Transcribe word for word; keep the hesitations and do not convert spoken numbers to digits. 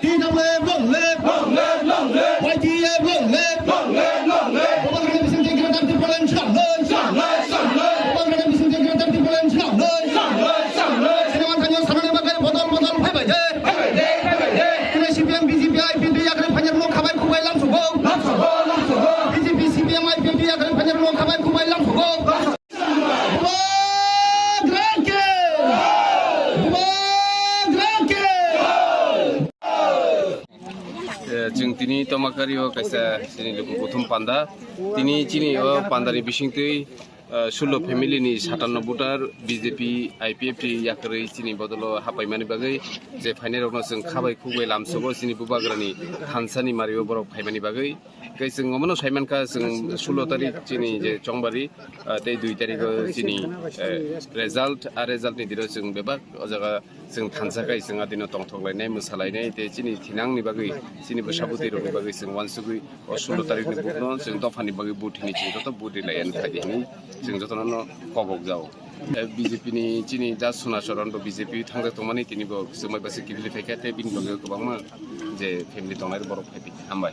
T W F long live! Long live, long live! Y T F long live! Long live, long live! Bubagrani bisingtwi Greater Tipraland chwrang noi! Chwrang noi, chwrang noi! Bubagrani bisingtwi Greater Tipraland chwrang noi! Chwrang noi, chwrang noi! Sini manthangno sanani bagwi bodol bodol phaibai de! Phaibai de, phaibai de! Tini C P M, B J P, I P F T yakarwi phainai rokno khabai khukbai lamsugo! Lamsugo, lamsugo! B J P, C P M, I P F T yakarwi phainai rokno khabai khukbai lamsugo! Bubagra khe! Bubagra khe! Eh, chwng tini Tomakari o kaisa chini luku kuthum panda. Tini chini o pandani bisingtwi, eh, sullo family ni satanno voter B J P, I P F T yakarwi chini bodolo hapaimani bagwi je phainai rokno chwng khabai khukbai lamsugo chini Bubagrani thansani mario borok phaimani bagwi. Khe chwng omono saimankha, chwng sullo tarik chini je chongbari, ah, tei dui tarikgo chini, eh, result, a result ni dino chwng bebak o jaga chwng thansa khai chwng adino tongthok lainai, mwsa lainai, tei chini thinangni bagwi, chini bwsa bwtwi rokni bagwi chwng uansugwi o sullo tarikni vote no chwng dophani bagwi vote hini chwng joto vote rilai ani phaidi hini chwng jotono no kobok jao. Eh, B J P ni chini da Suna Soron bo B J P thangjak tongmani tini bo chwngbai bwswk kiphilwi phaikha tei bini bagwi kwbangma je family tongnai borok phaidi. Hambai.